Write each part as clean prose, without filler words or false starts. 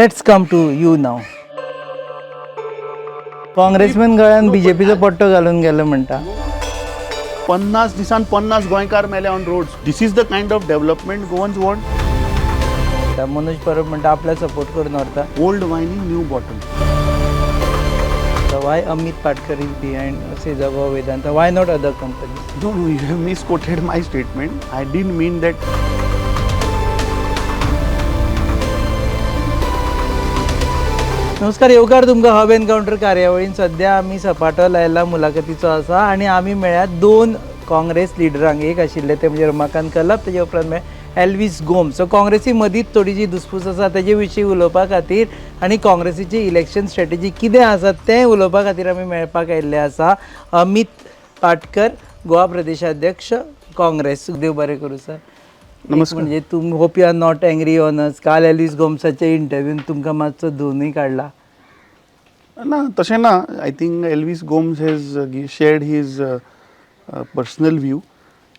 Let's come to you now. Congressman गळ्यान बीजेपीचो पट्टो घालून गेलो म्हणटा. 50 दिसान 50 गोंयकार मेले on roads. This is the kind of development Goans want. Manoj Parab म्हणटा आपल्या सपोर्ट करून व्हरता. Old wine in new bottle. Why Amit Patkar is behind Seza Goa Vedanta, why not other company? No, no, you have misquoted my statement. I didn't mean that. नमस्कार, येवकार तुमकां hub encounter कार्यावळीन. सद्या आमी सपाटो लायला मुलाखतीचो आसा आनी आमी मेळ्ळ्यात दोन काँग्रेस लिडरांक. एक आशिल्ले ते म्हणजे रमाकांत खलप, तेजे उपरांत मेळ्ळे एल्वीस गोम्स. सो काँग्रेसी मदींच थोडीशी दुसपूस आसा तेजे विशीं उलोवपा खातीर आनी काँग्रेसीची इलेक्शन स्ट्रेटजी कितें आसा तें उलोवपा खातीर आमी मेळपाक आयिल्ले आसा. अमीत पाटकर, गोवा प्रदेशाध्यक्ष काँग्रेस. देव बरें करूं सर. नमस्कार. म्हणजे तुम hope you are not angry on us. काल एल्वीस गोम्साच्या इंटरव्यून तुमकां मातसो धुवनूय काडला. ना, तशें ना. I think Elvis Gomes has shared his personal view.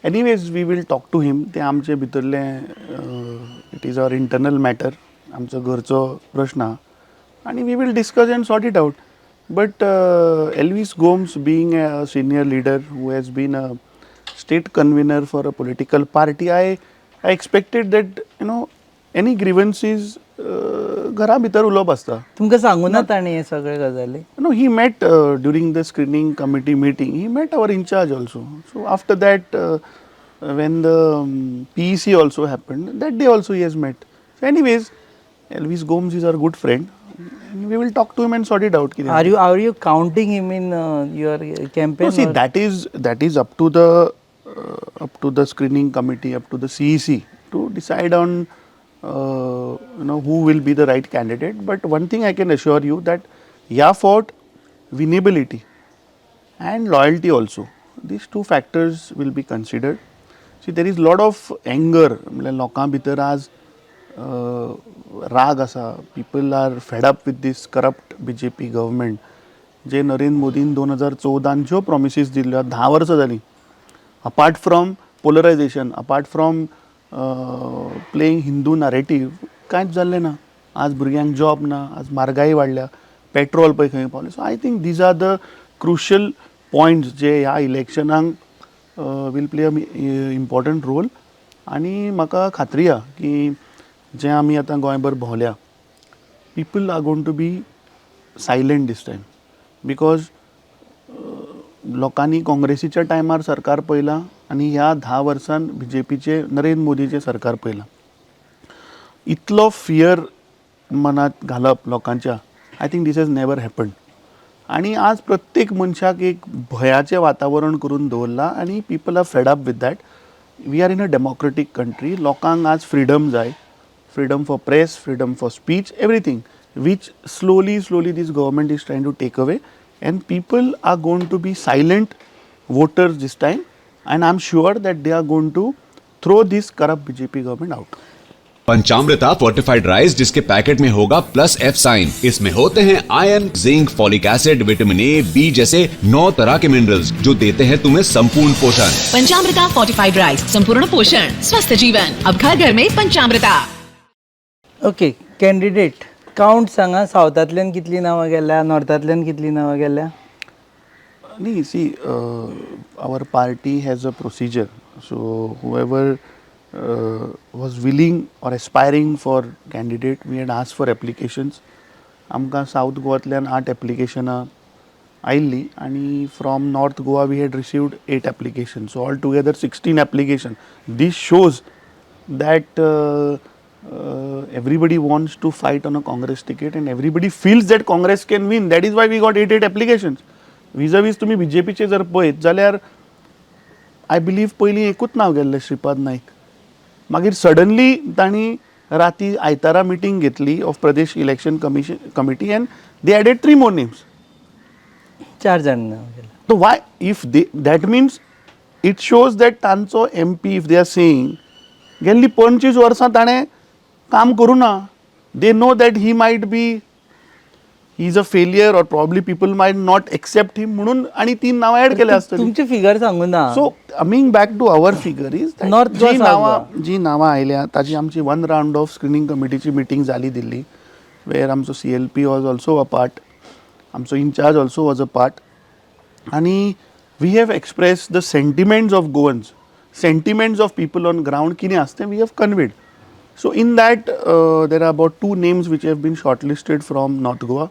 Anyways, we will talk to him. ते आमचे भितरलें, it is our internal matter, आमचो घरचो प्रश्न आहा आनी we will discuss and sort it out. But Elvis Gomes being a senior leader who has been a state convener for a political party, I expected that any grievances घरा भितर उलोवप आसता. तुमकां सांगू ना ताणें हे सगळे गजाली? No, he met during the screening committee meeting. He met our in charge also. So after that, when the PEC also happened, that day also he has met. So, anyways, Elvis Gomes is our good friend, and we will talk to him and sort it out. Are you counting him in your campaign? No, see, that is up to the screening committee, up to the CEC to decide on who will be the right candidate. But one thing I can assure you that ह्या फावट winnability and loyalty also, these two factors will be considered. See, there is lot of anger, म्हणल्यार लोकां भितर आज राग आसा. People are fed up with this corrupt BJP government. जे नरेंद्र मोदीन 2014 ज्यो promises दिल्ल्यो, 10 वर्सां जालीं, apart from polarization, apart from playing Hindu narrative, कांयच जाल्लें ना. आज भुरग्यांक जॉब ना, आज म्हारगाय वाडल्या, पेट्रोल पळय खंय पावलें. So I think these are the crucial points जे ह्या इलेक्शनाक will play a important role. आनी म्हाका खात्री आहा की जें आमी आतां गोंयभर भोंवल्या, people are going to be silent this time because लोकांनी काँग्रेसीच्या टायमार सरकार पळयलां आनी ह्या 10 वर्सान बीजेपीचें, नरेंद्र मोदीचें सरकार पळयलां. इतलो फियर मनात घालप लोकांच्या, I think this has never happened. आनी आज प्रत्येक मनशाक एक भंयाचें वातावरण करून दवरलां आनी people are fed up with that. We are in a democratic country. लोकांक आज फ्रिडम जाय, freedom for press, freedom for speech, everything, which slowly slowly this government is trying to take away, and people are going to be silent voters this time, and I'm sure that they are going to throw this corrupt BJP government out. पंचामृता fortified rice, जिसके packet में होगा plus F sine. इसमें होते हैं iron, zinc, folic acid, vitamin A, B जैसे 9 तरह K minerals, जो देते हैं तुम्हें संपूर्ण पोषण. पंचामृता फोर्टिफाइड राइस, संपूर्ण पोषण, स्वस्थ जीवन, अब घर घर में पंचामृता. ओके, कॅन्डिडेट काउंट सांगा. सावथांतल्यान कितलीं नांवां गेल्या, नॉर्थांतल्यान कितलीं नांवां गेल्या? Nee, see, our party has a procedure. So whoever was willing or aspiring for candidate, we had asked for applications. आमकां सावथ गोवांतल्यान आठ एप्लिकेशनां आयिल्लीं आनी from North Goa we had received eight application, so all together 16 application. This shows that everybody wants to fight on a Congress ticket and everybody feels that Congress can win. That is why we got eight eight applications. Vis-a-vis तुम्ही बीजेपीचे जर पळयत जाल्यार, I believe पयलीं एकूच नांव गेल्लें, श्रीपाद नायक. मागीर suddenly तांणी राती आयतारा मिटींग घेतली of Pradesh election commission committee and they added three more names. चार जाण नांव गेलें. So why, if they, that means it shows that तांचो MP, if they are saying, गेल्ली 25 वर्सां ताणें काम करूं ना, they know that he might be, he is a failure or probably people might not accept him, म्हणून आणि तीन नांवां ऍड केल्या आसतली. तुमचे फिगर सांगू ना. So coming back to our figure is North Goa, जी South नांवां, जी नांवां आयल्या ताजी आमची वन रावंड ऑफ स्क्रिनींग कमिटीची मिटींग जाली दिल्ली. where आमचो CLP was also a part, आमचो incharge also was a part. आनी we have expressed the sentiments of Goans, sentiments of people on ground कितें आसा तें we have conveyed. So in that there are about two names which have been shortlisted from North Goa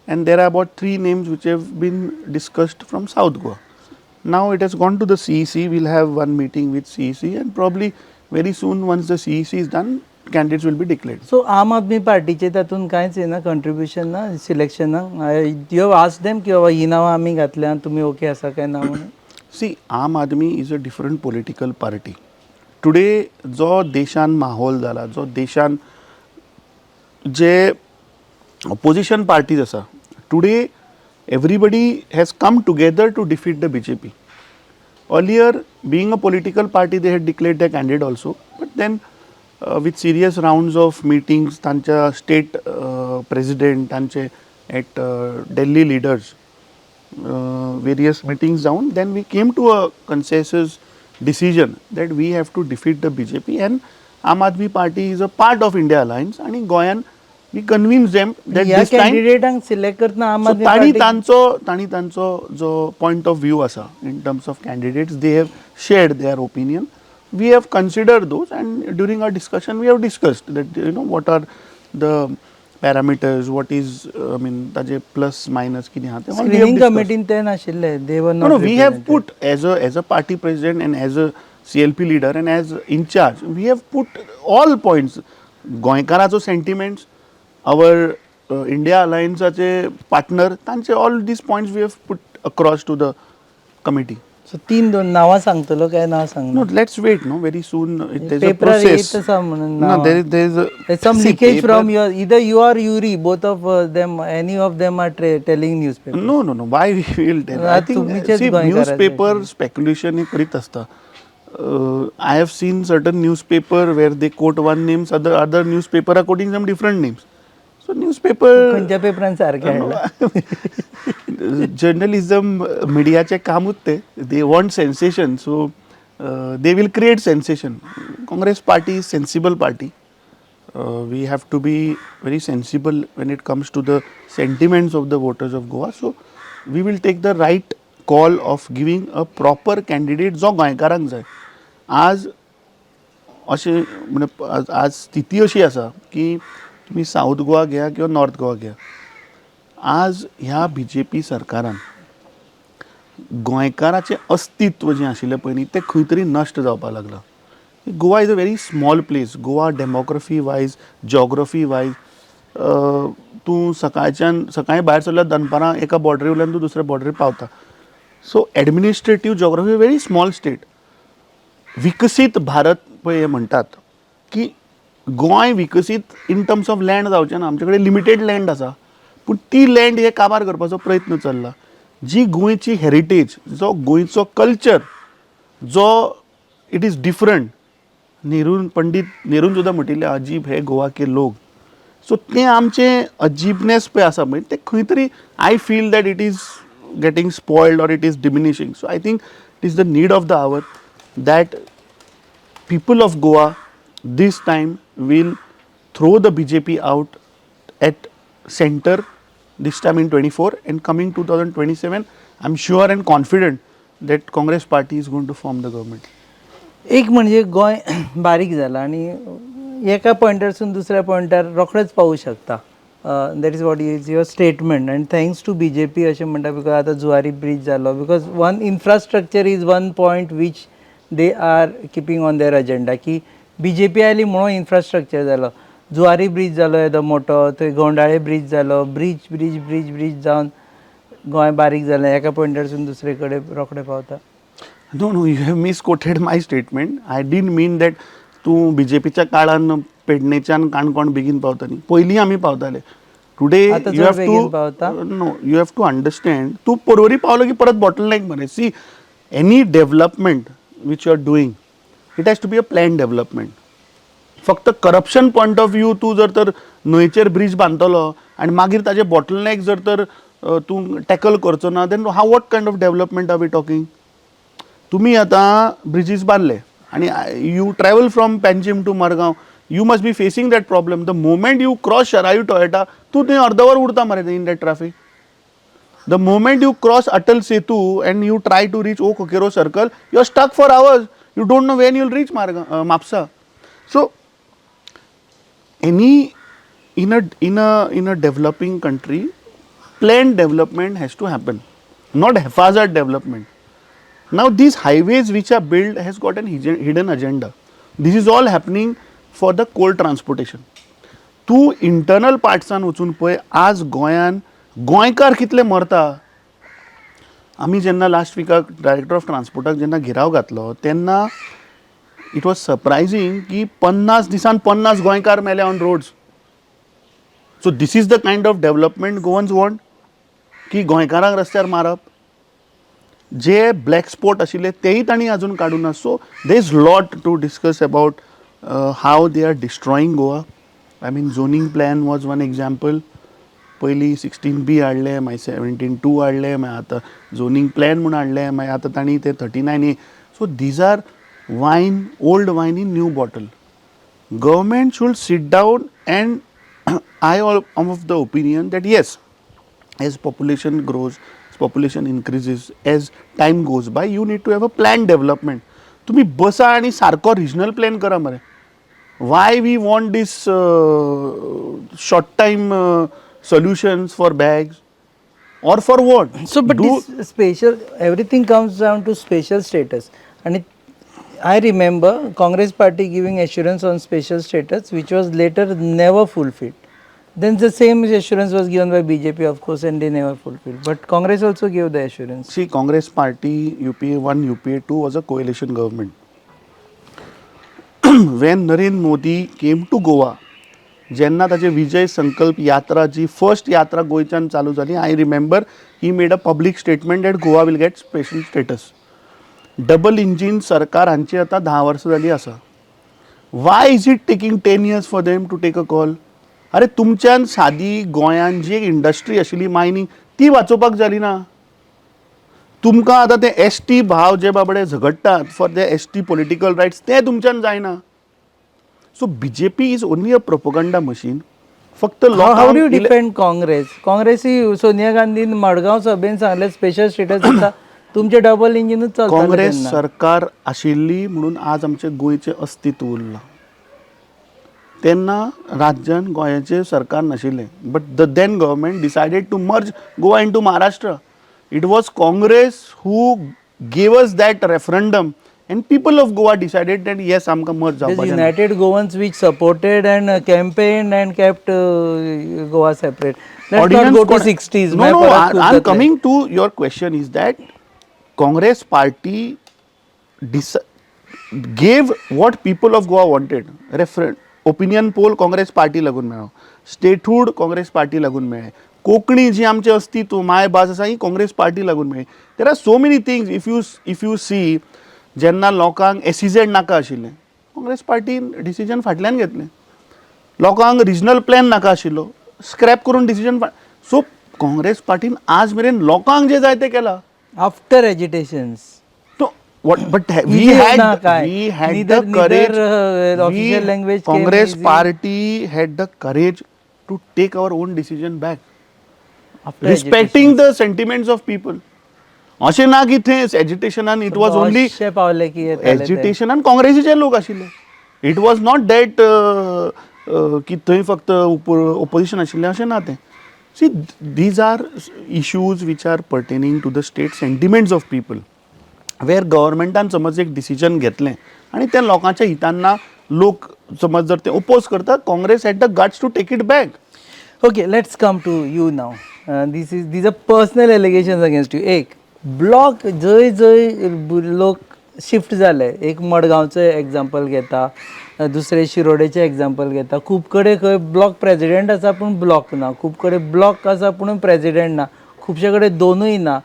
and there are about three names which have been discussed from South Goa. Now it has gone to the CEC. We'll have one meeting with CEC and probably very soon, once the CEC is done, candidates will be declared. So आम आदमी पार्टीचे तातूंत कांयच येना contribution ना सिलेक्शनाक? You have asked them की बाबा ही नांवां आमी घातल्या, तुमी ओके आसा काय ना म्हणून? See, Aam Aadmi is a different political party. Today, जो देशान माहोल जाला, जो देशान जे opposition parties आसा, today everybody has come together to defeat the BJP. Earlier, being a political party, they had declared their candidate also, but then with serious rounds of meetings, तांच्या state president, तांचे at Delhi leaders, various meetings down, then we came to a consensus decision that we have to defeat the BJP, and Aam Aadmi Party is a part of India Alliance आणि गोंयान we convince them that ह्या this time कॅन्डिडेटांक select करतना आम So Aadmi तांणी party तांणी तांचो जो point of view आसा in terms of candidates, they have shared their opinion. We have considered those and during our discussion we have discussed that what are the parameters, what is, I mean, ताजे plus minus कितें आहा तें all we have screening discussed. कमिटीन ते नाशिल्ले, they were No, not. No, we have put as a party president and as a CLP leader and as in charge, we have put all points. गोंयकाराचो sentiments, our India अलायन्साचे partner, तांचे all these points we have put across to the committee. So तीन दोन नांवां सांगतलो काय नांव सांगना? No, let's wait, no, very soon there's a पेपरार process. येत आसा म्हणून No, नांवां. there is a There's some see, leakage paper- from your, either you or Yuri, both of them, any of them are telling newspaper. No. Why we will tell? I think, तुमीचेच see, गोंयकाराचे. Newspaper speculation हे करीत आसता. I have seen certain newspaper where they quote one names, other newspaper are quoting some different names. So newspaper खंयच्या पेपरान सारकें हाडलां? Journalism, मिडियाचें कामूच तें. They want sensation, so they will create sensation. Congress Party is sensible party. We have to be very sensible when it comes to the sentiments of the voters of Goa. So we will take the right call of giving a proper candidate जो गोंयकारांक जाय. आज अशें म्हणजे आज स्थिती अशी आसा की तुमी सावथ गोवा घेया किंवा नॉर्थ गोवा घेया, आज ह्या बीजेपी सरकारान गोंयकाराचें अस्तित्व जें आशिल्लें पळय न्ही, तें खंय तरी नश्ट जावपाक लागलां. Goa is a very small place. Goa demography wise, geography wise, तूं सकाळच्यान सकाळीं भायर सरल्यार दनपारां एका बॉर्डरी वयल्यान तूं दुसऱ्या बॉर्डरीर पावता. So administrative geography, very small state. विकसीत भारत पळय हे म्हणटात की गोंय विकसीत इन टर्म्स ऑफ लँड जावचें ना. आमचे कडेन लिमिटेड लँड आसा, पूण ती लँड हे काबार करपाचो प्रयत्न चल्ला. जी गोंयची हेरिटेज, जो गोंयचो कल्चर जो it is different. नेरून, पंडीत नेरून सुद्दां म्हटिल्लें, "अजीब है गोवा के लोग." सो तें आमचें अजीबनेस पळय आसा पळय, तें खंय तरी I feel that it is getting spoiled or it is diminishing. So I think it is the need of the hour that people of Goa this time will throw the BJP out at center this time in 24, and coming 2027 I'm sure and confident that Congress party is going to form the government. एक म्हणजे गोंय बारीक जालां आनी एका पॉयंटारसून दुसऱ्या पॉयंटार रोखडेच पावूं शकता. That is what is your statement, and thanks to BJP अशें म्हणटा, because आतां जुवारी ब्रीज जालो, because one infrastructure is one point which they are keeping on their agenda, की बीजेपी आयली म्हणून इन्फ्रास्ट्रक्चर जालो, जुवारी ब्रीज जालो येदो मोठो, थंय गोंडाळे ब्रीज जालो, ब्रीज ब्रीज ब्रीज ब्रीज जावन गोंय बारीक जालें, एका पॉयंटारसून दुसरे कडेन रोखडें पावता. No, you have misquoted my statement. I didn't mean that तूं बीजेपीच्या काळान पेडणेच्यान काणकोण बेगीन पावता न्ही. पयलीं आमी पावताले. टुडे आतां you चड have बेगीन टू पावता? No, you have to understand, तूं पर्वरी पावलो की परत बॉटल नेक मरे. See, any development which you are doing, it has to be a planned development. फक्त करप्शन पॉयंट ऑफ व्यू तूं जर तर न्हंयचेर ब्रीज बांदतलो आनी मागीर ताजे बॉटल नेक जर तर तूं टॅकल करचो ना, then how, what kind of development are we talking? तुमी आतां ब्रिजीस बांदले आनी you travel from Panjim to Margao, You must be facing that problem. The moment you cross Sharayu Toyota, तूं थंय अर्दवर उरता मरे in that traffic. The moment you cross Atal Setu and you try to reach Oak Coqueiro Circle, you are stuck for hours. You don't know when you'll reach Mapsa. So, any in a in a in a developing country, planned development has to happen, not haphazard development. Now these highways which are built has got an hidden agenda. This is all happening for the coal transportation. तूं internal पार्ट्सान वचून पळय, आज गोंयान गोंयकार कितले मरता. आमी जेन्ना लास्ट विकाक डायरेक्टर ऑफ ट्रान्सपोर्टाक जेन्ना घेराव घातलो तेन्ना it was surprising की 50 दिसान 50 गोंयकार मेले on roads. So this is the kind of development Goans want, की गोंयकारांक रस्त्यार मारप. जे ब्लॅक स्पॉट आशिल्ले तेय तांणी अजून काडूं ना. So there is lot to discuss about how they are destroying Goa. I mean, zoning plan was one example. पयलीं 16B हाडले, मागीर 17(2) हाडले, मागीर आतां झोनींग प्लॅन म्हूण हाडले, मागीर आतां तांणी ते 39A. So these are wine, old wine in new bottle. Government should sit down, and I am of the opinion that yes, as population grows, as population increases, as time goes by, you need to have a planned development. तुम्ही बसा आणि सारको regional plan करा मरे. Why we want this short time solutions for bags or for what? So, but this special, everything comes down to special status. And I remember Congress party giving assurance on special status, which was later never fulfilled. Then the same assurance was given by BJP, of course, and they never fulfilled. But Congress also gave the assurance. See, Congress party, UPA 1, UPA 2 was a coalition government. When Narendra Modi came to Goa, जेन्ना ताचे विजय संकल्प यात्रा जी first यात्रा गोंयच्यान चालू जाली, I remember he made a public statement that Goa will get special status. Double engine सरकार हांची आतां 10 वर्सां जाली आसा. Why is it taking 10 years for them to take a call? अरे, तुमच्यान सादी गोंयान जी एक इंडस्ट्री आशिल्ली मायनींग, ती वाचोवपाक जाली ना तुमकां. आतां ते एसटी भाव जे बाबडे झगडटात for the ST political rights, ते तुमच्यान जायना. So BJP is only a propaganda machine फक्त. How do you defend Congress? Congress ही सोनिया गांधीन मडगांव सभेन सांगले स्पेशल स्टेटस दिता, तुमचे डबल इंजिनूच चलतालें काँग्रेस तेन्ना. सरकार आशिल्ली म्हणून आज आमचें गोंयचें अस्तित्व उरलां. तेन्ना राज्यान गोंयाचें सरकार नाशिल्लें, but the then government decided to merge Goa into Maharashtra. It was Congress who gave us that referendum, and people of Goa decided that yes, आमकां मर्ज This जावपाचें ना. United Goans which supported and campaigned and kept Goa separate. Let's not Audience go to 60s. No, no, I'm coming to your question is that Congress party gave what people of Goa wanted. Opinion poll Congress party लागून मेळ्ळो, statehood Congress party लागून मेळ्ळें, कोंकणी जी आमचें अस्तित्व मायभास आसा ही Congress party लागून मेळ्ळी. There are so many things. If you see, जेन्ना लोकांक एसईझेड नाका आशिल्लें, काँग्रेस पार्टीन डिसिजन फाटल्यान घेतलें. लोकांक रिजनल प्लॅन नाका आशिल्लो, स्क्रॅप करून डिसिजन. सो काँग्रेस पार्टीन आज मेरेन लोकांक जें जाय तें केलां. After agitations. No, what, but we Easy had ना काय. We had the Neither, courage. Official language came Congress easy. Party had the courage to take our own decision back, After respecting the sentiments of people. अशें ना की थंय एजिटेशनान it was only अशे पावले की येताले ते. एजिटेशनान काँग्रेसीचे लोक आशिल्ले. It was not that की थंय फक्त ओपोजिशन आशिल्लें, अशें ना तें. See, these are issues which are pertaining to the state, sentiments of people, where गव्हर्मेंटान समज एक डिसिजन घेतलें आनी तें लोकांच्या हितान ना, लोक समज जर ते ओपोज करतात, Congress had the guts to take it back. Okay, let's come to you now. This is these are personal allegations against you. एक ब्लॉक जंय जंय लोक शिफ्ट जाले, एक मडगांवचें एग्जाम्पल घेता, दुसरें शिरोडेचें एग्जाम्पल घेता, खूब कडेन खंय ब्लॉक प्रेजिडेंट आसा पूण ब्लॉक ना, खूब कडेन ब्लॉक आसा पूण प्रेजिडेंट ना, खुबशे कडेन दोनूय ना,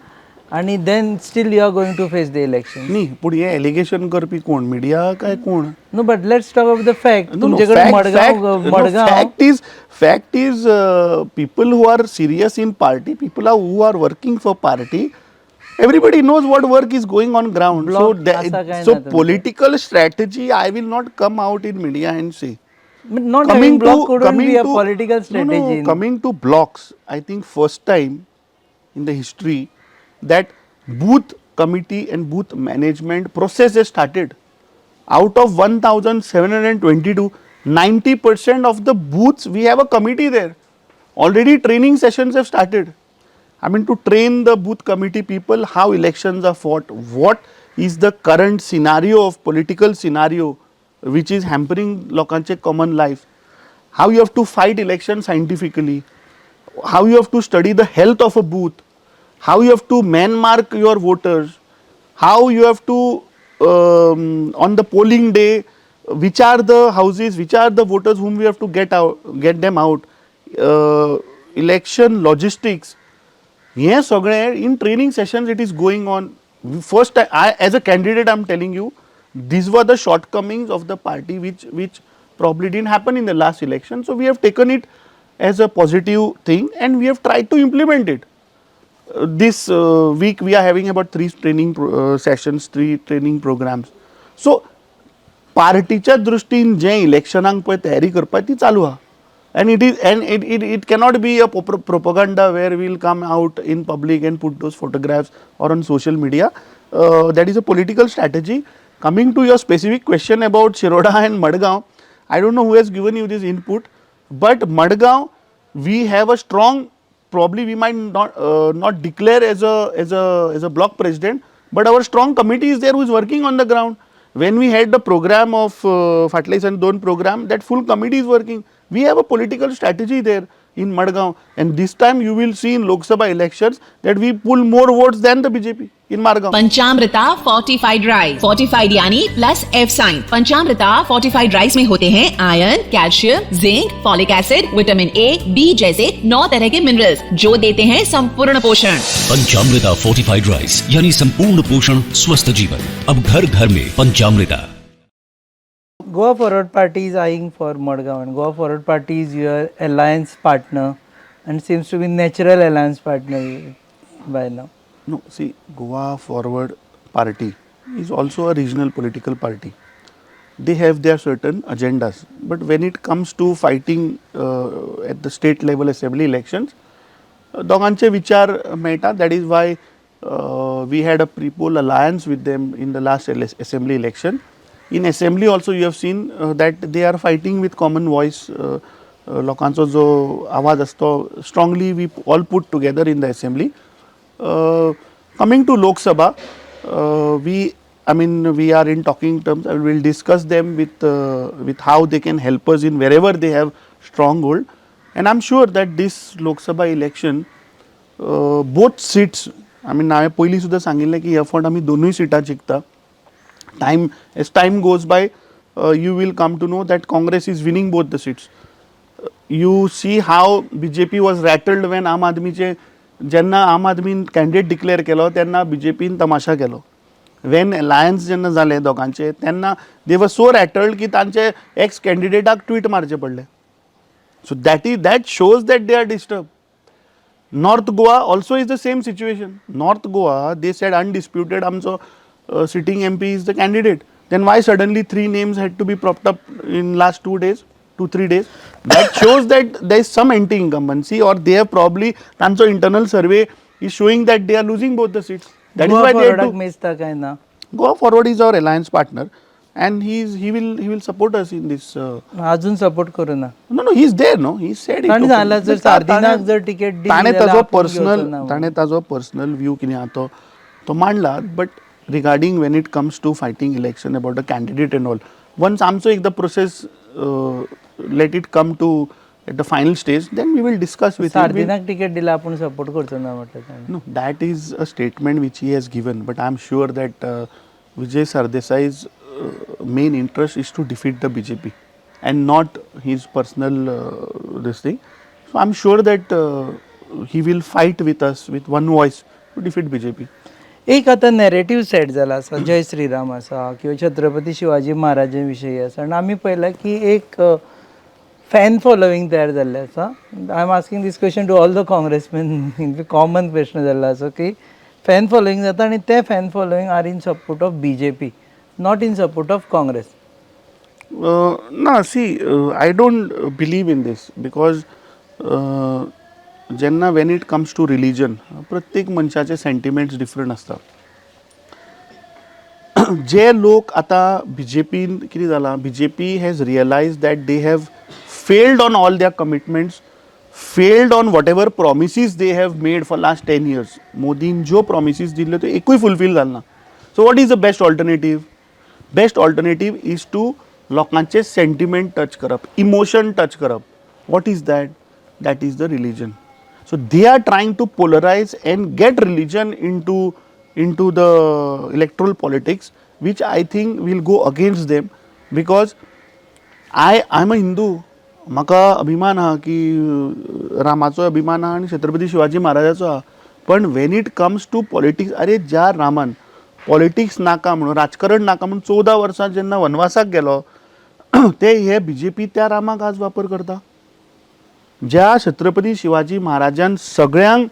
आनी then still you are going to face the election. न्ही, पूण हे एलिगेशन करपी कोण? मिडिया काय कोण? No, but let's talk of the fact. तुमचे कडेन Madgaon Madgaon Fact is, people who are serious in party, people who are working for party, everybody knows what work is going on ground. So Block असा काय so ना तुमचे? Political strategy I will not come out in media and say. Not having block couldn't be a political strategy. No, coming to blocks, I think first time in the history that booth committee and booth management process has started. Out of 1722, 90% of the booths we have a committee there. Already training sessions have started. I mean, to train the booth committee people how elections are fought, what is the current scenario of political scenario which is hampering लोकांचे common life, how you have to fight election scientifically, how you have to study the health of a booth, how you have to man mark your voters, how you have to on the polling day, which are the houses, which are the voters whom we have to get out, get them out, election logistics. हें सगळें in training sessions it is going on. First, I as a candidate I am telling you, these were the shortcomings of the party which probably didn't happen in the last election. So we have taken it as a positive thing and we have tried to implement it. This week we are having about three training sessions, three training programs. So पार्टीच्या दृश्टीन जें इलेक्शनाक पळय तयारी करपाक ती चालू आहा, and it is and it it it cannot be a propaganda where we'll come out in public and put those photographs or on social media. That is a political strategy. Coming to your specific question about Shiroda and Madgaon, I don't know who has given you this input, but Madgaon we have a strong, probably we might not declare as a block president, but our strong committee is there who is working on the ground. When we had the program of फाटले दिसांनी दोन program, that full committee is working. We have a political strategy there in Madgaon, and this time you will see in Lok Sabha elections that we pull more votes than the BJP in Margao. Panchamrita fortified rice, fortified यानी plus F sign. Panchamrita fortified rice में होते हैं iron, calcium, zinc, folic acid, vitamin A, B जैसे 9 तरह K minerals जो देते हैं संपूर्ण पोषण. पंचामृता फोर्टिफाइड राइस यानी संपूर्ण पोषण, स्वस्थ जीवन. अब घर घर में पंचामृता. Goa Forward Party is eyeing for Madgaon, and Goa Forward Party is your alliance partner and seems to be natural alliance partner by now. No, see, Goa Forward Party is also a regional political party. They have their certain agendas. But when it comes to fighting at the state level assembly elections, दोगांचे विचार मेळटा. That is why we had a pre-poll alliance with them in the last assembly election. In assembly also you have seen that they are fighting with common voice. लोकांचो जो आवाज आसतो, strongly we all put together in the assembly. Coming to Lok Sabha, we I mean, we are in talking terms. I will discuss them with how they can help us in wherever they have stronghold, and I'm sure that this Lok Sabha election, both seats. I mean, हांवें पयलीं सुद्दां सांगिल्लें की ह्या फावट आमी दोनूय सिटां जिखता. Time as time goes by, you will come to know that Congress is winning both the seats. You see how BJP was rattled when आम आदमीचे, जेन्ना आम आदमीन कॅन्डिडेट डिक्लेअर केलो तेन्ना बीजेपीन तमाशा केलो. वेन अलायन्स जेन्ना जालें दोगांचे तेन्ना दे वर सो रॅटल्ड की तांचे एक्स कॅन्डिडेटाक ट्वीट मारचे पडले. So that shows that they are disturbed. North Goa also is the same situation. North Goa, they said undisputed आमचो sitting MP is the candidate. Then why suddenly three names had to be propped up in last 2 days, 2-3 days? That shows that there is some anti-incumbency or they have probably तांचो internal survey is showing that they are losing both the seats. That is Goa why they had फॉरवर्डाक to. मेजता काय ना? Goa Forward is our alliance partner and he will support us in this. अजून support करू ना. No, he's there, no. He said it. ताणें openly. सांगलां जर सार्दिनाक जर ticket दिली ताणें जाल्यार ताजो आपूण पर्सनल घेवचो ना. ताणें ताजो पर्सनल व्यू कितें आहा तो मांडला, but regarding when it comes to fighting election about the candidate and all, once आमचो एकदां process, let it come to at the final stage, then we will discuss with. सार्दिनाक तिकेट दिला आपूण support करचो ना म्हटलें ताणें. No, that is a statement which he has given, but I am sure that Vijay Sardesai's main interest is to defeat the BJP and not his personal this thing. So I'm sure that he will fight with us with one voice to defeat BJP. एक आतां narrative set जाला आसा, जय श्रीराम आसा किंवा छत्रपती शिवाजी महाराजा विशयी आसा आनी आमी पळयलां की एक फॅन फॉलोवींग तयार जाल्लें आसा. I am asking this question to all the Congressmen. Common प्रश्न जाल्लो आसा की फॅन फॉलोईंग जाता आनी ते fan following are in support of BJP, not in support of Congress. ना, see, I don't believe in this because जेन्ना when it comes to religion, प्रत्येक मनशाचे सेंटिमेंट्स डिफरंट आसता. जे लोक आतां बीजेपीन कितें जालां, BJP has realize that they have failed on all their commitments, failed on whatever promises they have made for last 10 years. मोदीन ज्यो promises दिल्ल्यो त्यो एकूय फुलफील जाल ना. So what is the best alternative? Best alternative is to लोकांचे sentiment touch करप, emotion touch करप. What is that? That is the religion. So they are trying to polarize and get religion into the electoral politics, which I think will go against them, because I am a Hindu. म्हाका अभिमान आहा की रामाचो अभिमान आहा आनी छत्रपती शिवाजी महाराजाचो आहा. पण when it comes to politics, अरे, ज्या रामान पॉलिटिक्स नाका म्हणून, राजकारण नाका म्हणून 14 वर्सां जेन्ना वनवासाक गेलो, ते हे बीजेपी त्या रामाक आज वापर करता. ज्या छत्रपती शिवाजी महाराजान सगळ्यांक,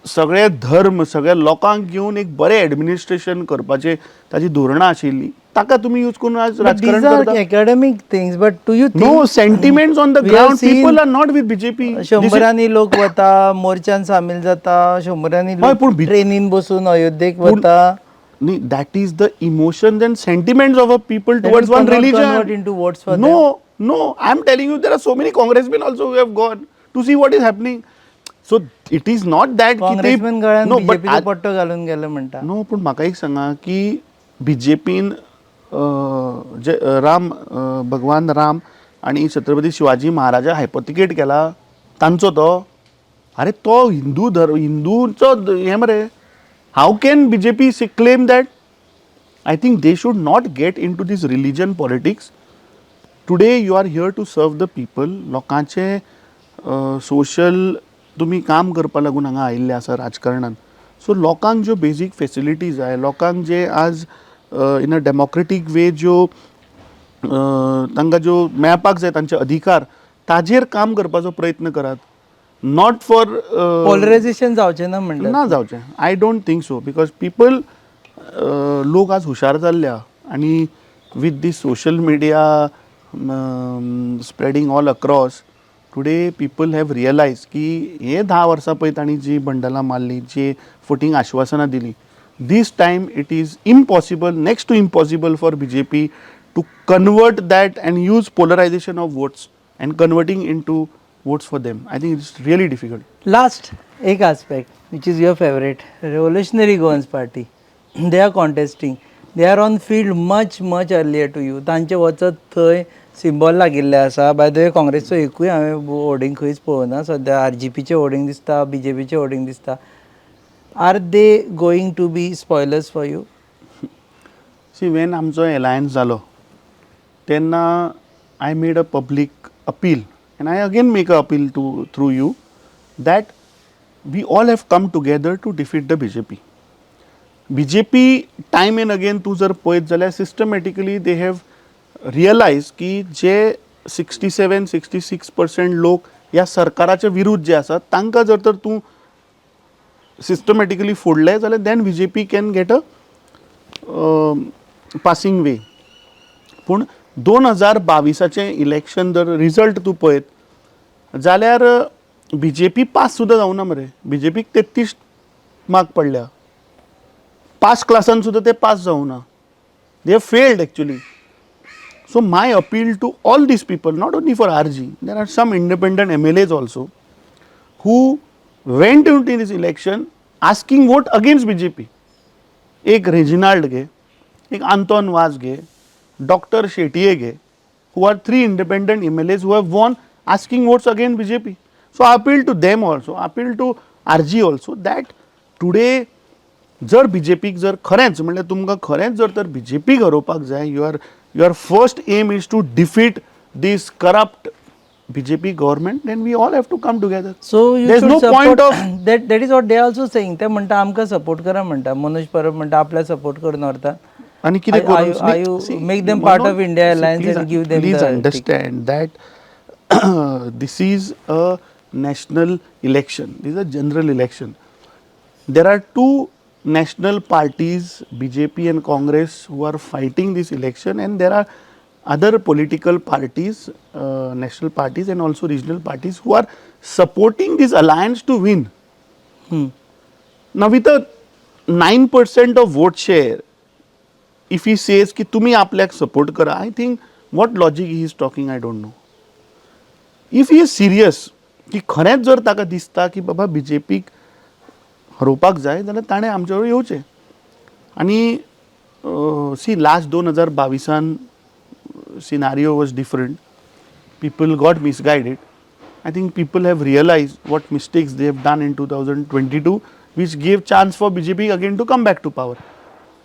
सगळे धर्म, सगळ्या लोकांक घेवन एक बरें एडमिनिस्ट्रेशन करपाचें ताजी धोरणां आशिल्ली, ताका तुमी यूज करून आज राजकारण करता. Academic things, but do you No, sentiments on the We have ground, seen people are not with BJP. शंबरांनी लोक वता, मोर्चान सामील जाता, शंबरांनी हय, लोक पूण ट्रेनीन बसून अयोध्येक वता. That is the emotions and sentiments of a people That towards you one cannot religion. Convert into votes for No, no. I am telling you, there are so many congressmen also who have gone to see what is happening. So it is not that की ते काँग्रेसमॅन गळ्यान No, but बीजेपीचो पट्टो घालून गेले म्हणटा. No, पूण म्हाका एक सांगा की बीजेपीन जे राम, भगवान राम आणि छत्रपती शिवाजी महाराजा हायपोथिकेट केला तांचो तो. अरे, तो हिंदू धर्म, हिंदूचो हें मरे. How can BJP claim that? I think they should not get into this religion politics. Today you are here to serve the people. लोकांचे सोशल तुमी काम करपा लागून हांगा आयिल्ले आसा राजकारणान. सो लोकांक ज्यो बेजीक फेसिलिटीज जाय, लोकांक जे आज इन अ डेमोक्रेटीक वे ज्यो तांकां ज्यो मेळपाक जाय तांचे अधिकार, ताजेर काम करपाचो प्रयत्न करात, not for polarisation जावचें ना म्हणटा? ना जावचें, I don't think so, because people, लोक आज हुशार जाल्ले आनी with this social media spreading all across today, people have realize की हे 10 वर्सां पळय तांणी जी बंडलां मारली, जी फटींग आश्वासनां दिली, this time it is impossible, next to impossible for BJP to convert that and use polarization of votes and converting into votes for them. I think it's really difficult. Last एक aspect, which is your favourite, Revolutionary Goans Party. They are contesting, they are on field much much earlier to you. तांचे वचत थंय symbol लागिल्ले आसा. बाय the way, काँग्रेसचो एकूय हांवें hoarding खंयच पळोवना सद्या. आर जी पीचें होर्डिंग दिसता, बी जे पीचें होर्डिंग दिसता. Are they going to be spoilers for you? C, when आमचो एलायन्स जालो तेन्ना I made a public appeal and I again make a appeal to through you that we all have come together to defeat the BJP. BJP time and again तूं जर पळयत जाल्यार systematically they have realise की जे 67, 66% लोक ह्या सरकाराच्या विरुद्ध जे आसात, तांकां जर तर तूं सिस्टमॅटिकली फोडले जाल्यार then BJP can get a passing way. पूण 2022आचें इलेक्शन जर रिजल्ट तूं पळयत जाल्यार बीजेपी पास सुद्दां जावना मरे. बीजेपीक 33 मार्क पडल्या. पास क्लासान सुद्दां ते पास जावना. They failed actually. So my appeal to all these people, not only for RG, there are some independent MLAs also who went into this election asking vote against BJP. एक Reginald घे, एक आंतोन वाज घे, doctor Shetye घे, who are three independent MLAs who have won asking votes against BJP. So I appeal to them also, I appeal to RG also that today जर बीजेपीक जर खरेंच म्हणल्यार तुमकां खरेंच जर तर बीजेपीक हरोवपाक जाय, your first aim is to defeat this corrupt BJP government, then we all have to come together. So you There's no point of that is what they also saying. ते म्हणटा आमकां सपोर्ट करा म्हणटा. मनोज परब म्हणटा आपल्याक सपोर्ट करून व्हरता. आनी कितें करून Are you make them part of India Alliance and give them Please the understand that this is a national election. This is a general election. There are two national parties, BJP and Congress, who are fighting this election, and there are other political parties, national parties and also regional parties who are supporting this alliance to win. Now with a 9% of vote share, if he says की तुम्ही आपल्याक support करा, I think what logic he is talking, I don't know. If he is serious की खरेंच जर ताका दिसता की बाबा बीजेपीक हरोवपाक जाय जाल्यार ताणें आमचे बरोबर येवचें. आनी सी, लास्ट 2022आन scenario was different. People got misguided. I think people have realized what mistakes they have done in 2022, which gave chance for BJP again to come back to power.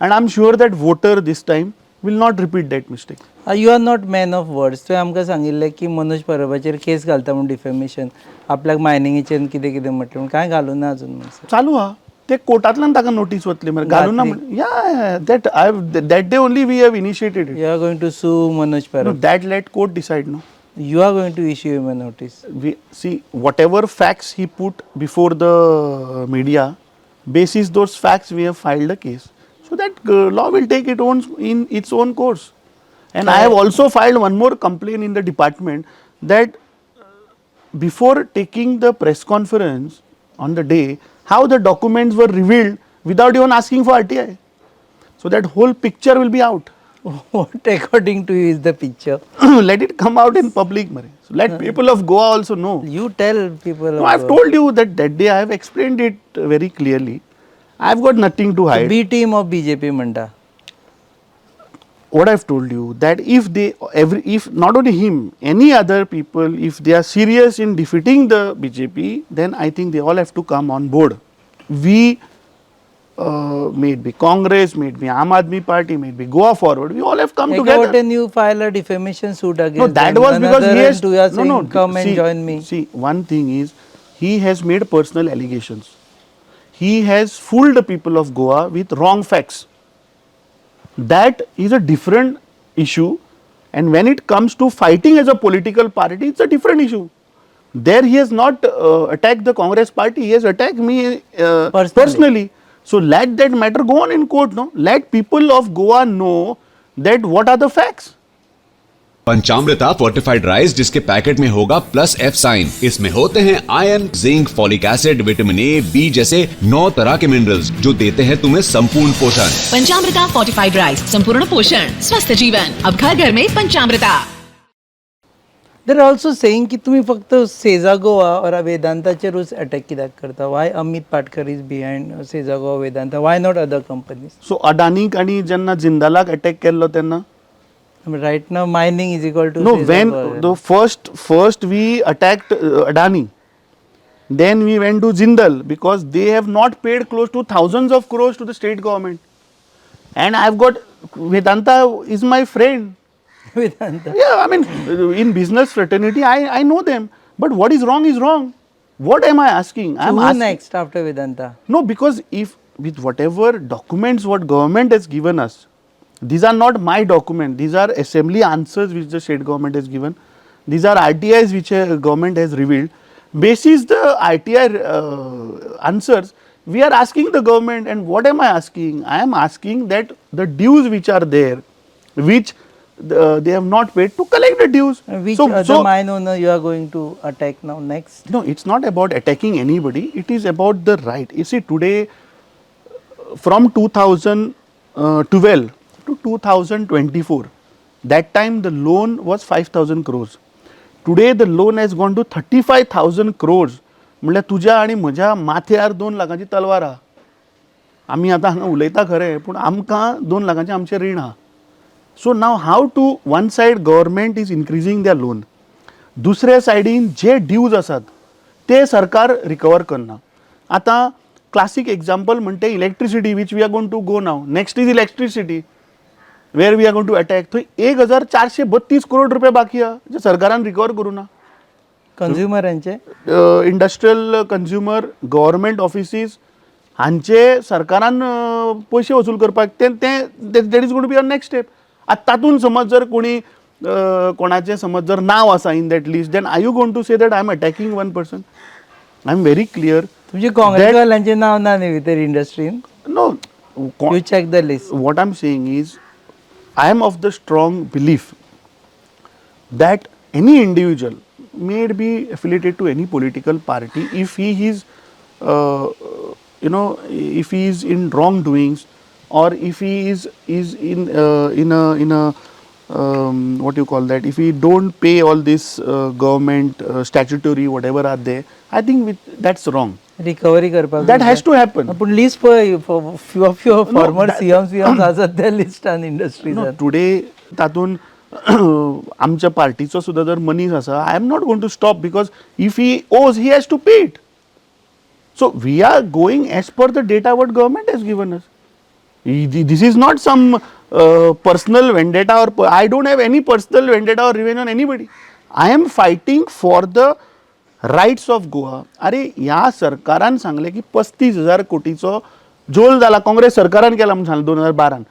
And I'm sure that voter this time will not repeat that mistake. You are not man of words. तुवें आमकां सांगिल्लें की मनोज परबाचेर केस घालता म्हूण defamation, आपल्याक मायनिंगेचेर कितें कितें म्हटलें म्हूण. कांय घालूं ना अजून म्हणसर. चालू हा ते, कोर्टांतल्यान ताका नोटीस वतली मरे. घालूं ना. Yeah, that I that day only we have initiated it. You are going to sue Manoj Parab? That let court decide, no. You are going to issue him a notice? We see whatever facts he put before the media, basis those facts we have filed a case, so that law will take it own in its own course. And I have also filed one more complaint in the department that before taking the press conference on the day, how the documents were revealed without even asking for RTI. So that whole picture will be out. What according to you is the picture? Let it come out in public, mare. So let people of Goa also know. You tell people. No, I've told you that that day I have explained it very clearly. I've got nothing to hide. B team of BJP म्हणटा. What I've told you, that if they every if not only him, any other people, if they are serious in defeating the BJP, then I think they all have to come on board. We may it be Congress, may it be Aam Aadmi Party, may it be Goa Forward, we all have come एका together. वटेन you file a defamation suit No, against that was because he has you are no, no. Come and See, join me. See, one thing is he has made personal allegations. He has fooled the people of Goa with wrong facts. That is a different issue, and when it comes to fighting as a political party, it's a different issue. There he has not attacked the Congress party, he has attacked me Personally. Personally. So let that matter go on in court, no? Let people of Goa know that what are the facts. Panchamrita fortified rice, जिसके packet में होगा plus F sine, इसमें होते हैं iron, zinc, folic acid, vitamin A, B जैसे नौ तरह K minerals, जो देते हैं तुम्हें संपूर्ण पोषण. पंचामृता फोर्टिफाइड राइस, संपूर्ण पोषण, स्वस्थ जीवन, अब घर घर में पंचामृता. They are also saying की तुम्ही फक्त सेझा गोवा और वेदांताचेरूच अटॅक कित्याक करता? Why Amit Patkar is behind Sesa Goa, Vedanta? Why not other companies? So अडानीक आणि जेन्ना जिंदालाक अटॅक केल्लो तेन्ना Right now mining is equal to No, when the first we attacked Adani, then we went to Jindal because they have not paid close to thousands of crores to the state government. And I've got Vedanta is my friend. Vedanta. Yeah, I mean, in business fraternity, I know them. But what is wrong is wrong. What am I asking? I'm Who asking. Next after Vedanta? No, because if with whatever documents what government has given us, these are not my document. These are assembly answers which the state government has given. These are RTIs which government has revealed. Basis the RTI answers, we are asking the government. And what am I asking? I am asking that the dues which are there, which they have not paid, to collect the dues. Which other mine owner you are going to attack now next? No, it's not about attacking anybody. It is about the right. You see, today, from 2012 to 2024, that time the loan was 5,000 crores. Today, the loan has gone to 35,000 crores. म्हणल्यार तुज्या आनी म्हज्या माथ्यार 2 लाखांची तलवार आहा. आमी आतां हांगा उलयता खरें, पूण आमकां 2 लाखांचें आमचें रीण आहा. So now how to one side government is increasing their loan, दुसऱ्या सायडीन जे ड्यूज आसात ते सरकार रिकवर करना. आतां क्लासीक एग्जाम्पल म्हणटे electricity, which we are going to go now. Next is electricity, where we are going to attack. थंय 1432 करोड रुपया बाकी आहा जे सरकारान रिकवर करूं ना. कंझ्युमरांचे? इंडस्ट्रियल कंझ्युमर, गव्हर्मेंट ऑफिसीस हांचे सरकारान पयशे वसूल करपाक ते ते that is gonna be our next step. आतां तातूंत समज जर कोणी कोणाचें समज जर नांव आसा in that list, then are you going to say that I am attacking one person? I am very clear. तुमचे काँग्रेसवाल्यांचे नाव ना न्ही भितर इंडस्ट्रीन? No. You check the list. What I'm saying is, I am of the strong belief that any individual may it be affiliated to any political party, if he is if he is in wrongdoings or if he is in a what you call that, if he don't pay all this government statutory whatever are there, I think that's wrong. Recovery करपाक. That has to happen. पूण list पळय, few of your former CM CM आसात त्या लिस्टान No, इंडस्ट्रीजान. Today तातूंत आमच्या पार्टीचो सुद्दां जर मनीस आसा, I am not going to stop, because if he owes, he has to pay it. So we are going as per the data what government has given us. This is not some personal vendetta or I don't have any personal vendetta or revenge on anybody. I am fighting for the rights of Goa. अरे, ह्या सरकारान सांगलें की 35,000 कोटीचो झोल जाला. काँग्रेस सरकारान केला म्हणून सांगलें 2012न.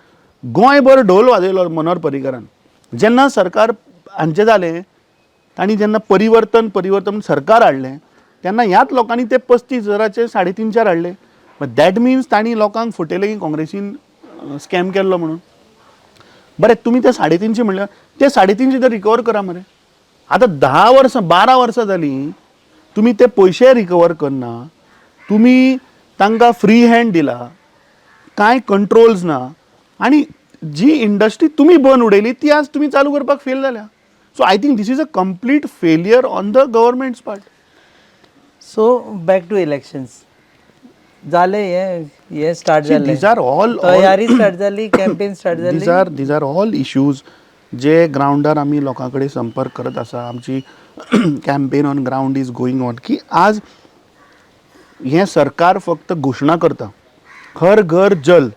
गोंयभर ढोल वाजयलो मनोहर पर्रीकारान. जेन्ना सरकार हांचें जालें, तांणी जेन्ना परिवर्तन परिवर्तन सरकार हाडलें, तेन्ना ह्याच लोकांनी ते 35 हजाराचे 350 हाडले. That means तांणी लोकांक फटयलें की काँग्रेसीन स्कॅम केल्लो म्हणून. बरें, तुमी ते 350 म्हणल्यार ते 350 तर रिकवर करा मरे. आतां 10 वर्सां, 12 वर्सां जालीं, तुमी ते पयशे रिकवर करना. तुमी तांकां फ्री हँड दिला, कांय कंट्रोल्स ना आनी जी इंडस्ट्री तुमी बंद उडयली ती आज तुमी चालू करपाक फेल जाल्या. So I think this is a complete failure on the government's part. So back to elections. जालें हें हें स्टार्ट जालें. These are all तयारी स्टार्ट जाली, कॅम्पेन स्टार्ट जाली. These are all issues जे ग्रावंडार आमी लोकां कडेन संपर्क करत आसा. आमची campaign on ground is going on की आज हें सरकार फक्त घोशणा करता हर घर जल,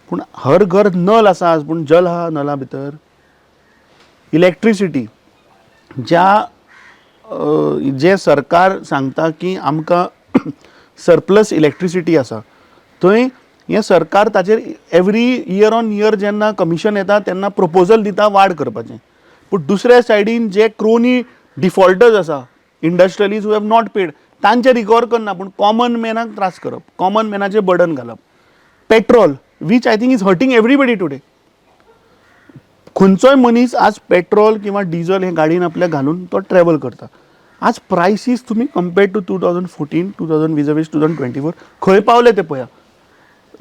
पूण हर घर नल आसा आज, पूण जल आहा नला भितर? इलेक्ट्रिसिटी ज्या जें सरकार सांगता की आमकां सरप्लस इलेक्ट्रिसिटी आसा, थंय हें सरकार ताचेर एवरी इयर ऑन इयर जेन्ना कमिशन येता तेन्ना प्रपोजल दिता वाड करपाचें. पूण दुसऱ्या सायडीन जे क्रोनी डिफॉल्टर्स आसा, industrialist who have not paid, तांचे रिकवर करना, पूण कॉमन मॅनाक त्रास करप, कॉमन मॅनाचेर बर्डन घालप. Petrol, which I think is hurting everybody today. खंयचोय मनीस आज पेट्रोल किंवा डिझल हे गाडयेन आपल्या घालून तो ट्रॅवल करता. आज प्रायसीस तुमी compare to 2014, 2000 vis-a-vis 2024 खंय पावले ते पळया.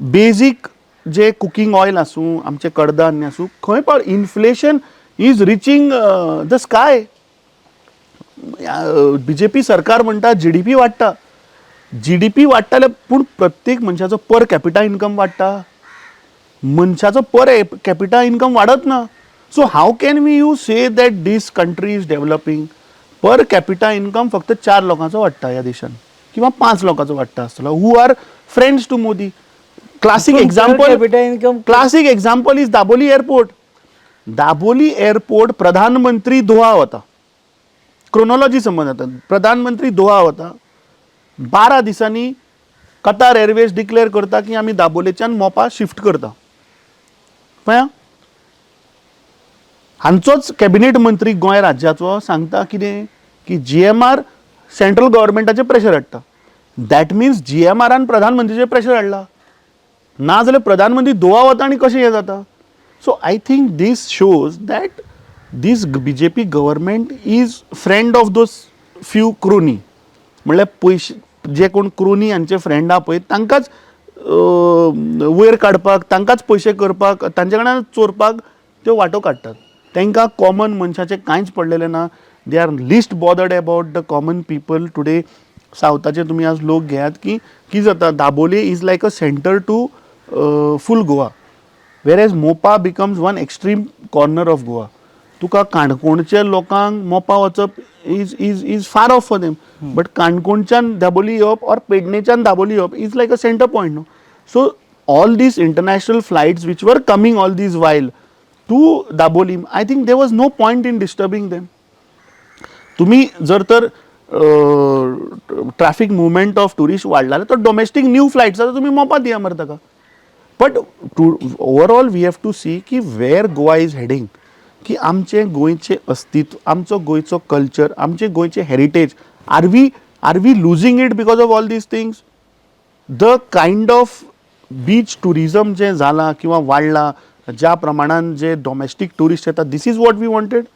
बेजीक जे कुकींग ऑयल आसूं, आमचें कडधान्य आसूं, खंय पावले. Inflation is reaching the sky. BJP सरकार म्हणटा जीडीपी वाडटा. जीडीपी वाडटाले, पूण प्रत्येक मनशाचो पर कॅपिटा इन्कम वाडटा? मनशाचो पर कॅपिटा इन्कम वाडत ना. So how can we you say that this country is developing? Per capita income फक्त चार लोकांचो वाडटा ह्या देशान किंवा पांच लोकांचो वाडटा आसतलो, who are friends to Modi. Classic पूण per example capita income Classic example is Dabolim airport. Dabolim airport, प्रधानमंत्री दोहा वता, क्रोनॉलॉजी समज जाता, प्रधानमंत्री दोहा वता, 12 दिसांनी कतार एअरवेज डिक्लेअर करता की आमी दाबोलेच्यान मोपा शिफ्ट करता. पळया, हांचोच कॅबिनेट मंत्री गोंय राज्याचो सांगता कितें की जीएमआर सेंट्रल गव्हर्मेंटाचेर प्रेशर हाडटा. That means जीएमआरान प्रधानमंत्रीचेर प्रेशर हाडला, ना जाल्यार प्रधानमंत्री दोहा वता आनी कशें हें जाता? So I think this shows that this BJP government is friend of those few crony. म्हणल्यार पयशे जे कोण क्रोनी हांचे फ्रेंड आहा पळय, तांकांच वयर काडपाक, तांकांच पयशे करपाक, तांचे कडल्यान चोरपाक त्यो वाटो काडटात. तांकां कॉमन मनशाचें कांयच पडलेलें ना. They are least bothered about the common people today. सावथाचे तुमी आज लोक घेयात की कितें जाता, Dabolim is like a center to full Goa, whereas Mopa becomes one extreme corner of Goa. तुका काणकोणच्या लोकांक मोपा वचप is far off for them, but काणकोणच्यान दाबोली येवप ऑर पेडणेच्यान दाबोली येवप is like a center point, न्हू? So all these international flights which were coming all these while to Dabolim, I think there was no point in disturbing them. तुम्ही जर तर traffic movement of tourist वाडला जाल्यार तो domestic new flights आसा, तुमी मोपा दिया मरे ताका. But to overall we have to see की वेर गोवा is heading, की आमचें गोंयचें अस्तित्व, आमचो गोंयचो कल्चर, आमचें गोंयचें heritage, are we losing it because of all these things? The kind of beach tourism जें जालां किंवा वाडलां, ज्या प्रमाणान जे डोमेस्टीक ट्युरिस्ट येता, this is what we wanted?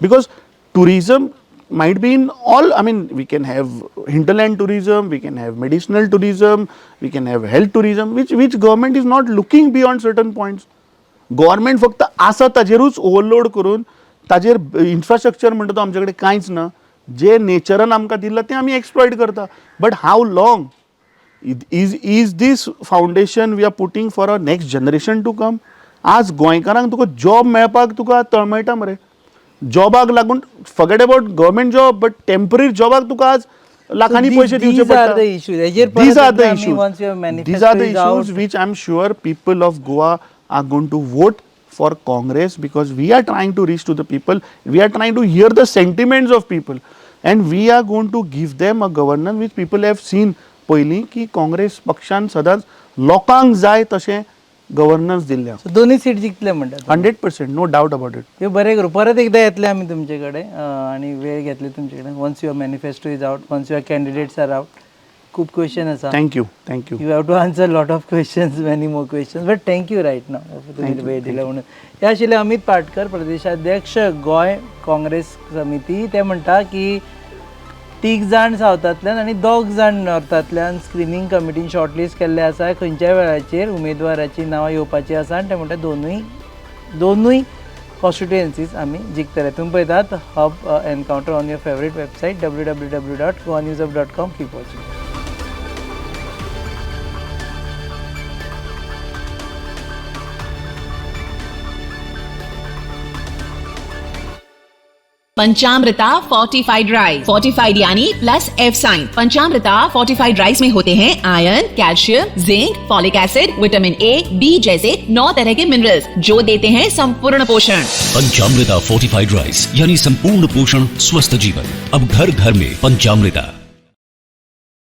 Because tourism might be in all, I mean, we can have hinterland tourism, we can have medicinal tourism, we can have health tourism, which government is not looking beyond certain points. Government फक्त आसा ताजेरूच overload करून ताजेर infrastructure म्हणटा तो आमचे कडेन कांयच ना. जे नेचरान आमकां दिलां तें आमी एक्सप्लॉयट करता, but how long is this foundation we are putting for a next generation to come? आज गोंयकारांक तुका जॉब मेळपाक तुका तळमळटा मरे. जॉबाक लागून, forget about government job, but temporary जॉबाक तुका आज लाखांनी पयशे दिवचे These are पडटा. the issues. हेजेर परत These are the येतले आमी issues. once your manifesto These are the is out. issues which I'm sure people of Goa are going to vote for Congress, because we are trying to reach to the people. We are trying to hear the sentiments of people, and we are going to give them a governance which people have seen पयलीं की काँग्रेस पक्षान सदांच लोकांक जाय तशें governance दिल्लें. So दोनूय seat जिखतले म्हणटा? 100%, no doubt about it. त्यो बरें करूं, परत एकदा येतले आमी तुमचे कडेन आनी वेळ घेतले तुमचे कडेन. Once your manifesto is out, once your candidates are out, खूब क्वेश्चन आसा. Thank you, thank you. You have to answer lot of questions, many more questions, but thank you right now तुम्ही वेळ दिला म्हणून. हे आशिल्ले अमित पाटकर, प्रदेशाध्यक्ष, गोंय काँग्रेस समिती. ते म्हणटा की तीग जाण सावथांतल्यान आनी दोग जाण नॉर्थांतल्यान स्क्रिनींग कमिटीन शॉर्टलिस्ट केल्ले आसा. खंयच्याय वेळाचेर उमेदवाराची नांवां येवपाची आसा आनी ते म्हणटा दोनूय कॉन्स्टिट्युएन्सीज आमी जिखतले. तुमी पळयतात Hub Encounter on your favourite website www.goanewshub.com. Keep watching. Panchamrita fortified rice, fortified यानी plus F sign. Panchamrita fortified rice में होते हैं iron, calcium, zinc, folic acid, vitamin A, B जैसे 9 तरह के मिनरल्स, जो देते हैं संपूर्ण पोषण. पंचामृता फोर्टिफाइड राइस यानी संपूर्ण पोषण, स्वस्थ जीवन. अब घर घर में पंचामृता.